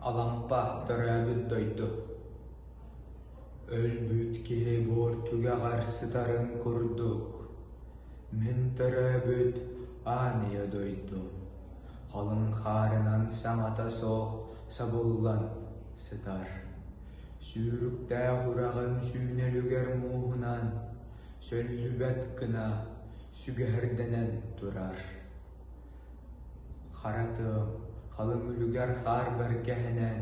Алампа төрөөбүт дойду Өлбүт киһи буор түгэҕэр сытарын курдук, мин төрөөбүт аан ийэ дойду халыҥ хаарынан саҥата суох сабыллан сытар. Сүүрүктээх үрэҕим сүүнэлүгэр мууһунан сөллүбэт гына сүгэһэрдэнэн турар. Хара тыам халыҥ үлүгэр хаар бэргэһэнэн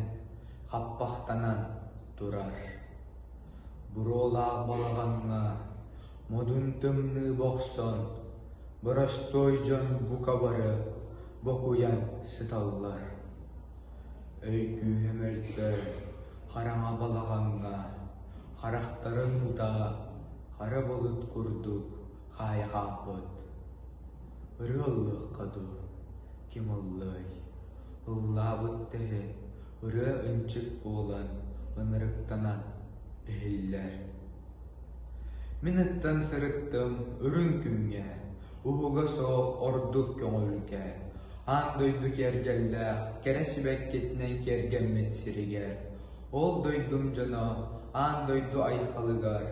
хаппахтанан турар. Буруолаах балаҕаҥҥа модун тымныы бохсон, боростуой дьон бука бары бокуйан сыталлар. Өй күүһэ мөлтөөн, хараҥа балаҕаҥҥа харахтарын утаа хара былыт курдук хаайа хаалбыт. Ырыа ыллыахха дуу, ким ыллыай? Ыллаабыт да иһин ырыа ынчык буолан ынырыктанан иһиллэр. Мин ыттан сырыттым үрүҥ күҥҥэ, уһуга суох ордук көҥүлгэ, аан дойду киэргэллээх кэрэ сибэккитинэн киэргэммит сиригэр, ол дойдум дьоно аан дойду айхалыгар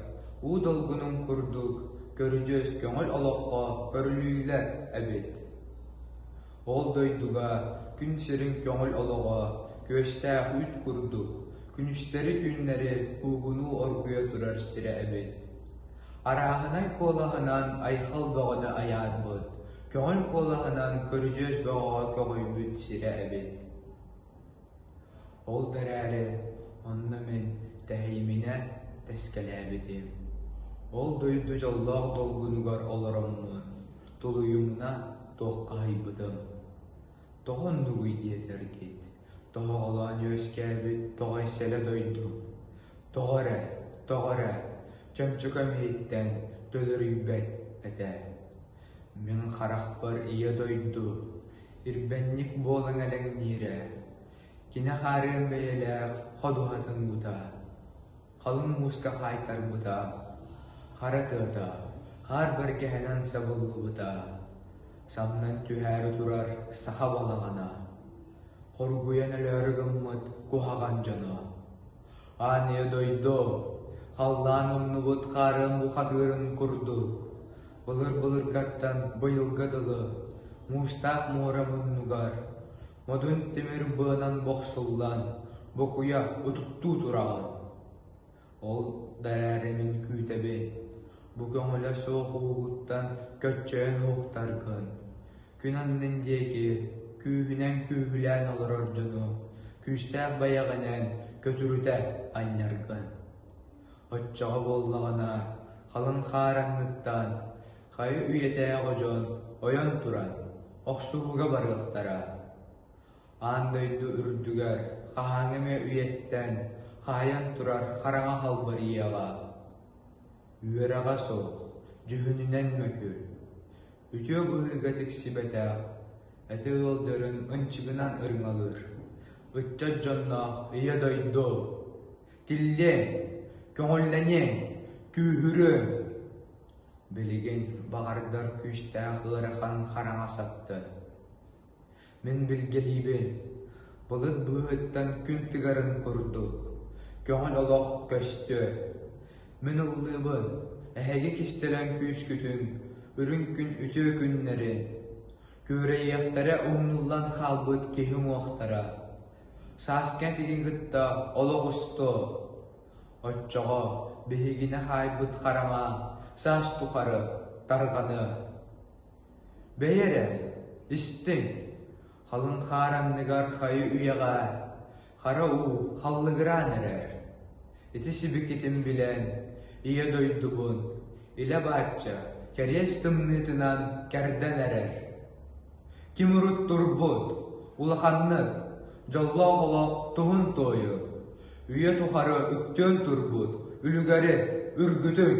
уу долгунун курдук көрүдьүөс көҥүл олоххо көрүлүүллэр эбит. Ол дойдуга күн сирин көҥүл олоҕо күөстээх үүт курдук күнүстэри-түүннэри куугунуу оргуйа турар сирэ эбит. Арааһынай куолаһынан айхал бөҕөнү айаарбыт, көҥүл куолаһынан көрүдьүөс бөҕөҕө көҕүйбүт сирэ эбит. Ол да эрээри онно мин тэһийиминэ тэскэлээбитим. Ол дойду дьоллоох долгунугар олороммун, тулуйумуна туоххаһыйбытым. Тоҕо оннугуй диэтэргит, тоһоҕолоон үөскээбит тоҕой сэлэ дойду. Тоҕо эрэ, тоҕо эрэ, чөмчөкөм иһиттэн төлөрүйбэт этэ. Мин харахпар ийэ дойду ирбэнньик буолан элэҥниирэ, кини хаарыан бэйэлээх ходуһатын уута, халыҥ мууска хаайтарбыта, хара тыата хаар бэргэһэнэн сабыллыбыта, самнан түһээри турар саха балаҕана, хоргуйан өлөөрү гыммыт куһаҕан дьоно. Аан ийэ дойду, халлаан умнубут хаарын бухатыырын курдук, былыр-былыргаттан быйылга дылы муустаах муора муннугар модун тимир быанан бохсуллан бокуйа утуктуу тураҕын. Ол да эрээри мин күүтэбин, бу көҥүлэ суох уугуттан көччөйөн уһуктаргын, күн аннын диэки күүһүнэн күүһүлээн олорор дьону күүстээх бэйэҕинэн көтүрүтэ анньаргын. Оччоҕо буоллаҕына халыҥ хаар анныттан хайа үйэтээҕи дьон ойон туран охсуһууга барыахтара. Аан дойду үрдүгэр хаһааҥҥы эмэ үйэттэн хаһыйан турар хараҥа халбарыйыаҕа. Үөрэҕэ суох, дьүһүнүнэн мөкү, үтүө быһыыга тиксибэтэх, этэ ыалдьарын ынчыгынан ырыҥалыыр, ыччат дьонноох Ийэ дойду Тиллиэҥ, көҥүллэниэҥ, күүһүрүөҥ! Билигин баҕардар күүстээх ыарахан хараҥа сапты. Мин билгэлиибин, былыт быыһыттан күн тыгарын курдук, көҥүл олох көстүө. Мин ыллыыбын, эһиги кистэлэҥ күүскүтүн, үрүҥ күн үтүө күннэрин, күөрэйиэхтэрэ умнуллан хаалбыт киһи уҥуохтара. Сааскы этигин кытта олох устуо, оччоҕо биһигини хаайбыт хараҥа саас тухары тарҕаныа. Бэйи эрэ, истиҥ, халыҥ хаар анныгар хайы үйэҕэ хара уу халлыгыраан эрэр. Ити сибикитин билэн, ийэ дойдубун илэ-бааччы кэриэс тымныытынан кэрдэн эрэр. Ким урут турбут, улаханнык, дьоллоох олох туһун туойу, үйэ тухары үктүөн турбут үлүгэри үргүтүҥ!